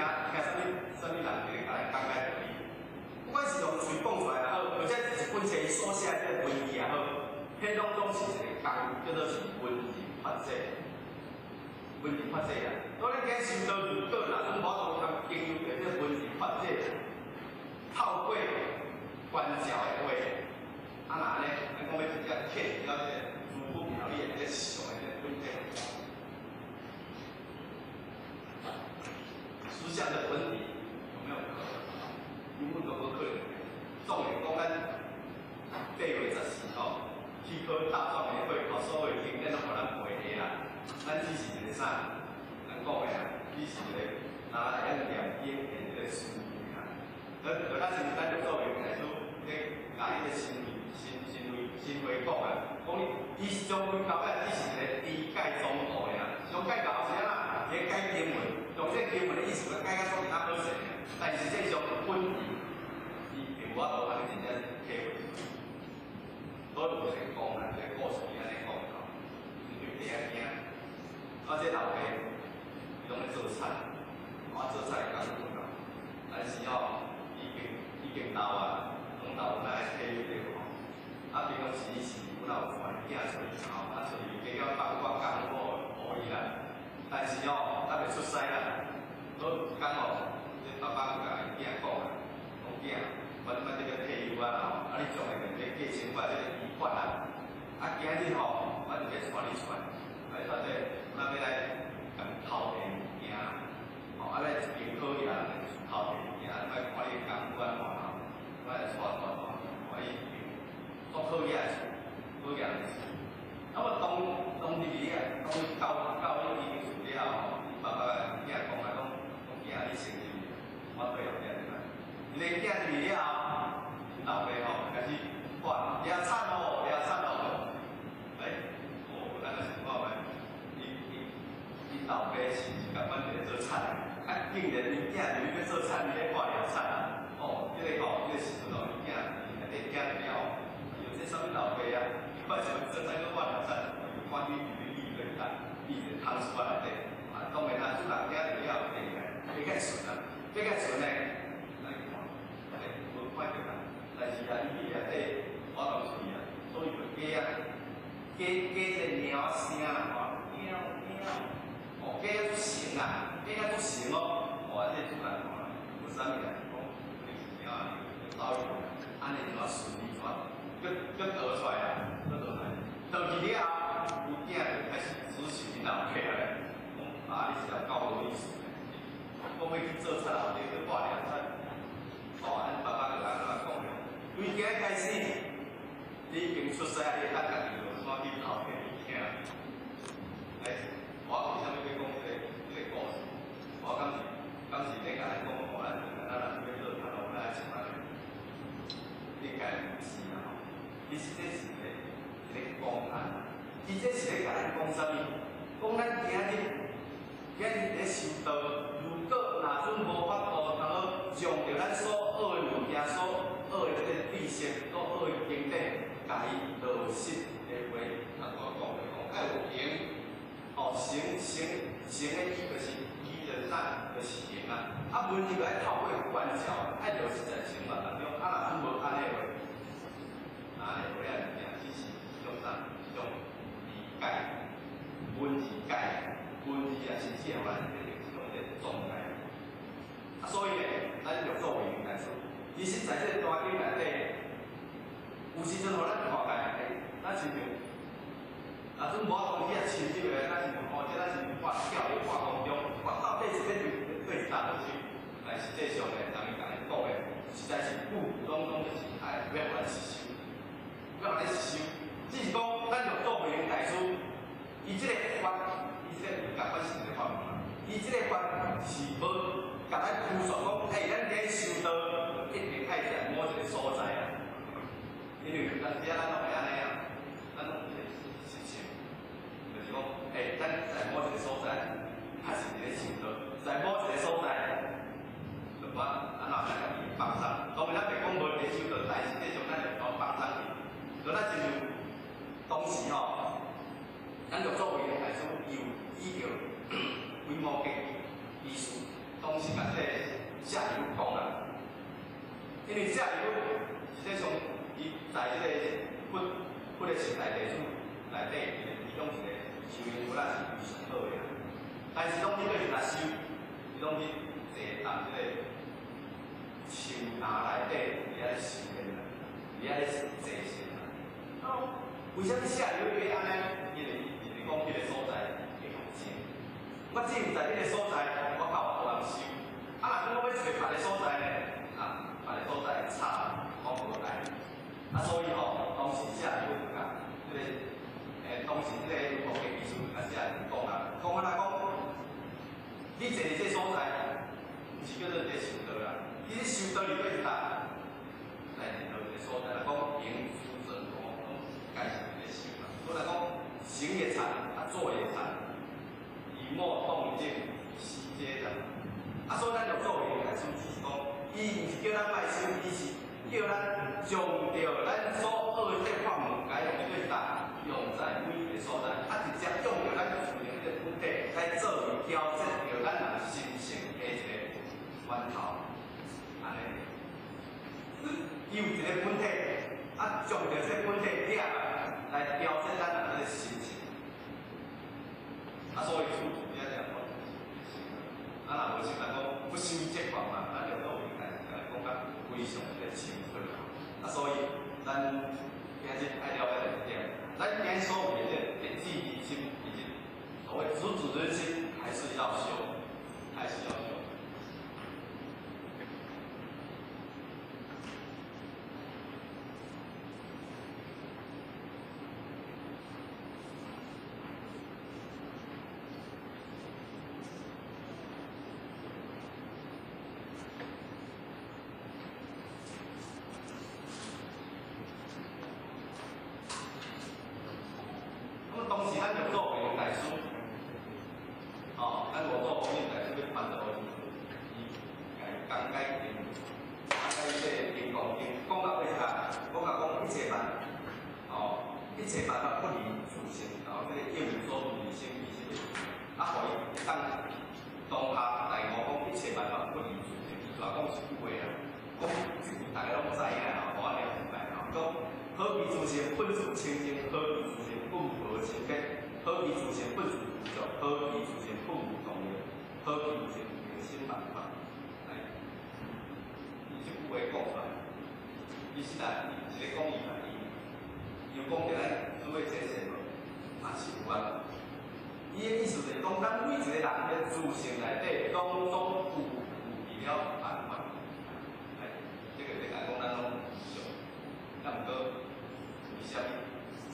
聽聽啥物啥物人佇咧共咱講解道理？不管是用喙講出來也好，或者是一本冊伊所寫的這個文字也好，彼攏總是一個工，叫做是文字法則。文字法則啊，當咱今修道，如果若陣無法度通經由著這個文字法則，透過觀照的話，啊若按呢，咱講欲直接契入到這個諸佛妙理的這個上的這個本體。思想的本體有沒有可能？根本都無可能。總會講咱8月14吼，去考大狀的會考，所有經典攏予咱背下啦。咱只是一個啥？咱講的啊，只是一個若會曉念經的一個思維啦。就咱是咱就作為來說，咧共彼個新新新會新會講啊，講你伊是將歸到尾只是一個理解中道的啊。上解教是按怎？伊解經文，用這個經文的意思來解甲講較好勢，但是實際上本意，伊並無法度通真正體會。所以有一個講啊，一個故事按呢講吼，伊對弟仔囝，啊，這老爸伊攏咧做菜，啊，做菜的工夫吼，但是吼，已經已經老啊，攏老有來退休了吼。啊，平常時是阮也有帶囝出去吼，啊，出去加減放寡工夫予伊啦。但是吼，還袂出師啦，所以有工吼，這爸爸就共伊囝講啊，講囝，我這擺這個退休啊吼，啊你將來就欲繼承我這個衣缽啊，啊今日吼，我就欲帶你出來，來到這，咱欲來共偷提物件，吼，啊來一間考驗，偷提物件，來看你的功夫按怎吼，我來帶帶帶，看伊做考驗的事，考驗的事。那麼當當入去啊，當伊到到伊已經厝了後，伊爸爸共囝講啊，講講囝你先入去，我綴後壁入來。伊个囝入去了後，𪜶老爸吼開始喊掠賊哦，掠賊哦！欸，哦，咱來想看覓，伊伊𪜶老爸是毋是共款佇咧做賊？啊，竟然𪜶囝入去欲做賊，伊咧喊掠賊啊！哦，這個吼，這個時陣哦，𪜶囝內底驚了，哎喲，這啥物老爸啊？伊看啥物做賊閣喊掠賊，就趕緊入去匿落來，匿一個窗書仔內底。啊，當然啦，主人聽著了，爬起來，爬較順啊，爬較順呢，咱去看，欸，無看著啦。但是啊，伊佇內底活動出去啊，所以就雞啊，雞雞這個貓聲啦，吼，喵喵，哦，雞仔足神啊，雞仔足神哦，哦，這個主人看，無啥物啦，講你是貓啊，就走去，按呢怎順利怎，閣閣逃出來啊，閣逃出來，逃去了後，伊囝就開始諮詢𪜶老爸啊，講啊，你是有夠無意思的，講欲去做賊後，你閣喊掠賊，哦，咱爸爸就按怎講了，對今開始，你已經出師啊，你等家己落山去偷提物件。欸，我為啥物欲講這個這個故事？我敢是敢是咧共咱講，哦，咱咱若是欲做賊咯，咱愛像按呢？應該毋是啦吼。其實這是一個一個公案，伊這是咧共咱講啥物？講咱今日今日佇咧修道，如果若陣無法度通好將著咱所學的物件、所學的這個知識、所學的經典，共伊落實的話，啊，我講就講愛有行，哦，行行行的意就是依人啊，就是行啊。啊，文字愛透過觀照，愛落實在生活當中。啊，若陣無按呢話，按呢話啊物件只是一種啥？一種理解，文字解，文字啊，真正話變成一種這個狀態。啊，所以咧，咱六祖慧能大師，其實在這個大經內底，有時陣予咱看見，欸，咱親像，若陣無法度去遐深入的，咱是哦，這咱是半跳佇半空中，我到底是欲佇佗一搭落去？但實際上咧，人伊共咱講的，實在是句句攏總就是愛欲予咱實修，欲予咱實修。只是講，咱六祖慧能大師，伊這個法，伊這個佛教法是一個法門嘛，伊這個法是無共咱拘束講，欸，咱佇咧修道，一定愛在某一個所在啊。因為咱遮咱攏會按呢啊，咱攏有一個習性，就是講，欸，咱在某一個所在，較是佇咧修道，在某一個所在，就講按怎咱家己放鬆。當然咱袂講無佇咧修道，但實際上咱就講放鬆去。就咱親像當時吼，咱六祖慧能大師伊有依著維摩詰居士，舍利弗講啊，因為舍利弗實際上伊在這個佛佛的時代弟子內底，其中一個修行佛仔是非常好的。但是攏去對是來修，伊攏去坐佇這個樹林內底，佇遐咧修煉啦，佇遐咧坐禪啦。啊，為啥物舍利弗會按呢？因為伊是講彼個所在會較靜。我只有在彼個所在，我較有法通修。啊，若講我欲揣別个所在呢？啊，別个所在吵，我無愛。啊，所以吼，當時舍利弗就共這個，當時這個佛的意思就共舍利弗講啊，講啊，講，你坐佇這所在，毋是叫做佇修道啦，你咧修道裡底是啥？來任何一個所在，若講行諸塵土，攏該是佇咧修啦。所以來講，行也禪，啊坐也禪，語默動靜，悉皆禪。啊，所以咱六祖慧能大師只是講，伊毋是叫咱莫修，伊是叫咱將著咱所學的這個法門，共用佇對啥？用在每一個所在，啊，直接用著咱自性這個本體來作為調節著咱人心性的一個源頭，按呢。伊有一個本體，啊，將著這個本體掠來調節咱人這個心性。啊，所以處處遐講講，啊，若無像人講不修則亡嘛，咱六祖慧能大師講甲非常這個清楚。啊，所以咱今日愛了解一點，咱今日所謂的這個直指人心，以及所謂直指人心，還是要修，還是要修。當時咱六祖慧能大師，哦，咱五祖弘忍大師欲傳道的時陣，伊共講解經，講解這個《金剛經》，講到尾啥？講到講一切萬，哦，一切萬法不離自性，哦，這個應無所住而生其心，啊，予伊當當下大悟講一切萬法不離自性，伊就講一句話啊，講這句大家攏知影吼，無我念出來吼，講何其自性本自清淨，何其自性本無分別，何其自性本自具足，何其自性本無動搖，何其自性明心萬法。來，伊這句話講出來，其實啊，伊是咧講伊家己，伊有講著咱諸位先生無？嘛是有啊。伊的意思就是講，咱每一個人的自性內底，攏總有具備了萬法。來，這個這個講咱攏熟，啊，毋過為啥物？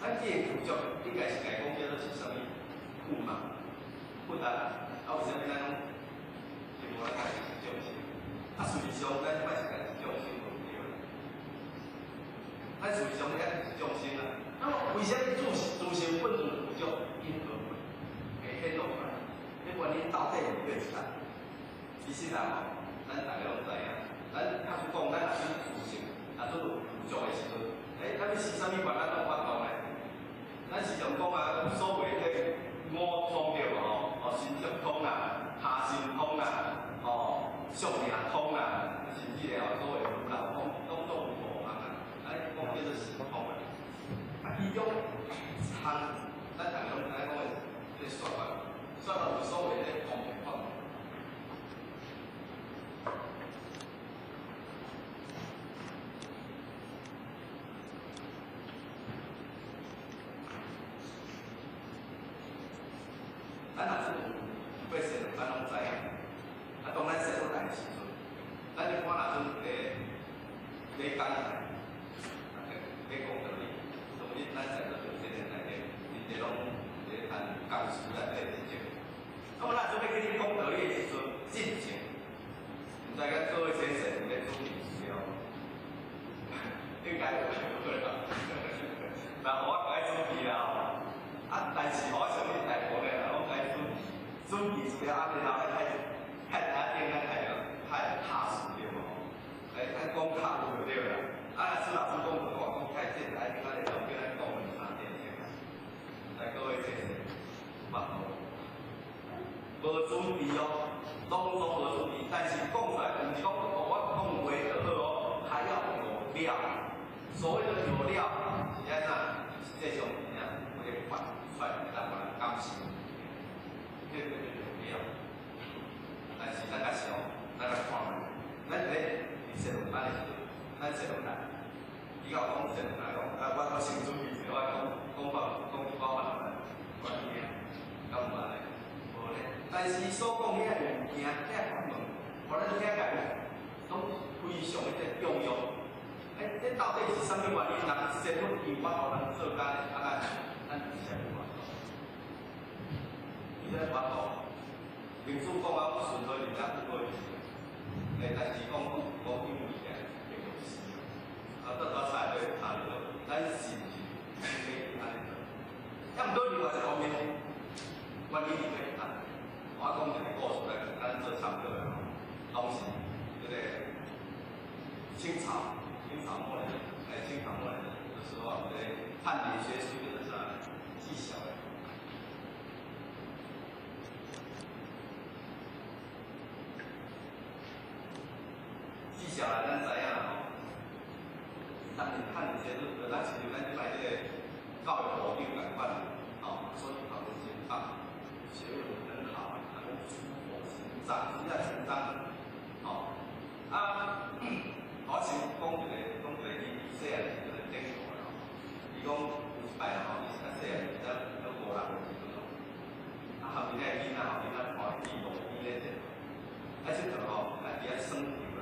咱這個具足應該是共講叫做是啥物？佛嘛，佛啊，啊為啥物咱攏希望咱家己是眾生？啊，事實上咱這擺是家己是眾生無對啦。咱事實上咱是眾生啊。那麼為啥物自性本自具足因何故？會顯露出來？這原因到底佇佗一搭？其實啊吼，咱大家攏知影，咱假使講咱若是自性，若做具足的時陣，欸，咱欲施啥物願，咱攏有法度呢？咱時常講啊，所謂這五通對無吼？哦，神足通啦，他心通啦，哦，宿命通啦，甚至咧哦，所謂如來通，攏總有五項啊。咱講叫做神通啊。啊，其中一項，咱大家攏知影講的，這個說法，說法有所謂的通便法。咱若是有過生，咱攏知影。啊，當咱生落來的時陣，咱就看若陣咧講，咧講道理，當日咱在座這個內底，真濟攏咧談講師啊，這個事情。那麼咱準備去講道理的時陣，進前，毋知咱各位先生有咧準備資料無？應該有啦。那我該準備啦吼。啊，但是我相信大部分人攏該準備，準備資料啊，然後愛愛愛台頂咱愛較踏實對無？來，咱講較有就對啦。啊，若是老師講我講太簡單，咱會當叫咱講兩三點鐘。來，各位先生，有法度無準備哦，攏總無準備，但是講出來，毋是講所講遐物件、遐學問，予咱聽起來攏非常的重要。欸，這到底是啥物原因？人身份伊有法度人做工，啊咱咱是啥物法度？伊咧法度，民主講啊，順好人家不過欸，但是講講因為嘅並不是啊，到到菜對差不多，咱是毋是應該按呢做？啊，毋過另外一方面，原因伫佗啊，我講一個故事來咱做參考的吼。當時這個清朝，清朝末年，哎，清朝末年的時候，這個翰林學書就是啥？紀曉嵐。紀曉嵐咱知影啦吼，翰林學書，咱親像咱這擺這個教育部長仝款，吼，所以學問真棒，學問很好，啊，出口成章，真正成章，吼，啊，我先講一個，講一個伊伊細漢時陣的典故啦吼。伊講有一擺吼，伊較細漢時陣，閣五六歲時陣吼，啊，含伊個囡仔吼，囡仔看伊路邊咧佚佗，啊，佚佗吼，啊，佇遐耍球啦。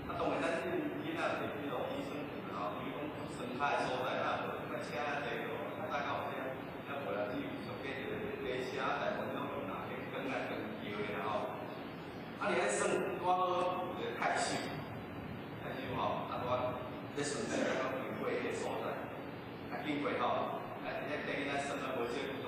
啊，當然咱這囡仔就去路邊耍球啦吼，因為講耍跤的所在若無，什麼車仔濟咯，較早敢有車，啊無啦，只有上加一個機車，大部分攏用拿去扛來扛橋的啦吼。啊，佇遐耍，拄好有一個太守，太守吼，啊，拄仔咧巡視，講經過彼個所在，啊，經過吼，啊，佇遐綴囡仔耍啊，無少久，